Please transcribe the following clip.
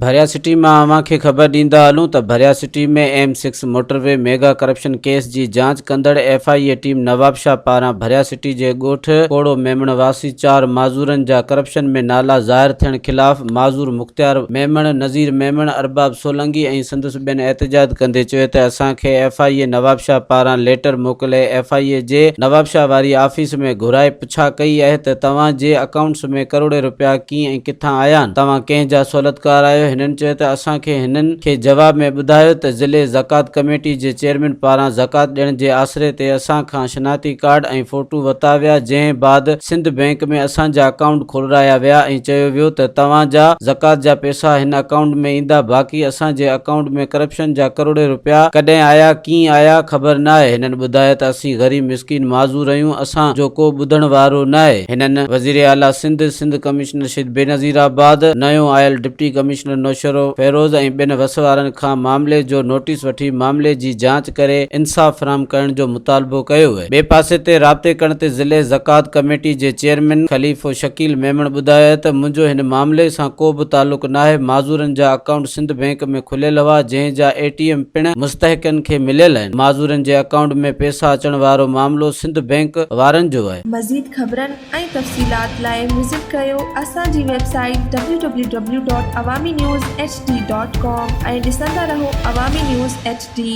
ڀريا city مان اوهان کي خبر ڏيندا هلون ته Bhiria city ۾ M six motorway mega corruption case جي جاچ ڪندڙ F I A team Nawabshah پاران ڀريا سٽي جي ڳوٺ ڪوڙو ميمڻ واسي چار معذورن جا ڪرپشن ۾ نالا ظاهر ٿيڻ خلاف معذور مختيار ميمڻ، نذير ميمڻ، ارباب سولنگي ۽ سندس ٻين احتجاج ڪندي چيو ته اسان کي ايف I اي نوابشاهه پاران ليٽر موڪلي ايف I اي جي نوابشاهه واري آفيس ۾ گهرائي پڇا ڪئي آهي ته توهان جي اڪائونٽس ۾ ڪروڙين رپيا ڪيئن ۽ ڪٿان آيا آهن؟ توهان ڪنهن جا سهولتڪار آهيو؟ هنن چيو ته اسان کي هنن کي جواب ۾ ٻڌايو ته ضلعي زڪوات ڪميٽي جي چيئرمين پاران زڪوات ڏيڻ جي آسري تي اسان کان شناختي ڪارڊ ۽ فوٽو ورتا ويا جنهن بعد سنڌ بئنڪ ۾ اسان جا اڪائونٽ کولرايا ويا ۽ چيو ويو ته توهان جا زڪوات جا پئسا هن اڪائونٽ ۾ ايندا باقي اسان جي اڪائونٽ ۾ ڪرپشن جا ڪروڙين رپيا ڪڏهن آيا ڪيئن آيا خبر ناهي هنن ٻڌايو ته اسين غريب مسڪين معذور آهيون اسان جو ڪو ٻڌڻ وارو ناهي هنن وزير اعليٰ سنڌ، سنڌ ڪمشنر شھيد بينظير آباد، نيو آيل ڊپٽي ڪمشنر نوشھروفيروز ۽ ٻين وس وارن کان معاملي جو نوٽيس وٺي معاملي جي جاچ ڪري انصاف فراهم ڪرڻ جو مطالبو ڪيو. ٻئي پاسي تي رابطي ڪرڻ تي ضلعي زڪوات ڪميٽي جي چيئرمين خليفو شڪيل ميمڻ ٻڌايو ته منهنجو هن معاملي سان ڪو به تعلق ناهي، معذورن جا اڪائونٽ سنڌ بئنڪ ۾ کليل هئا جنهن جا اي ٽي ايم پڻ مستحقن کي مليل آهن، معذورن جي اڪائونٽ ۾ پئسا اچڻ وارو معاملو سنڌ بئنڪ وارن جو آهي. مزيد خبرن ۽ تفصيلات لاء وزٽ ڪريو اسان جي website W W W dot Awami news H D dot com ۽ ڏسندا رهو عوامي نيوز ايڇ ڊي.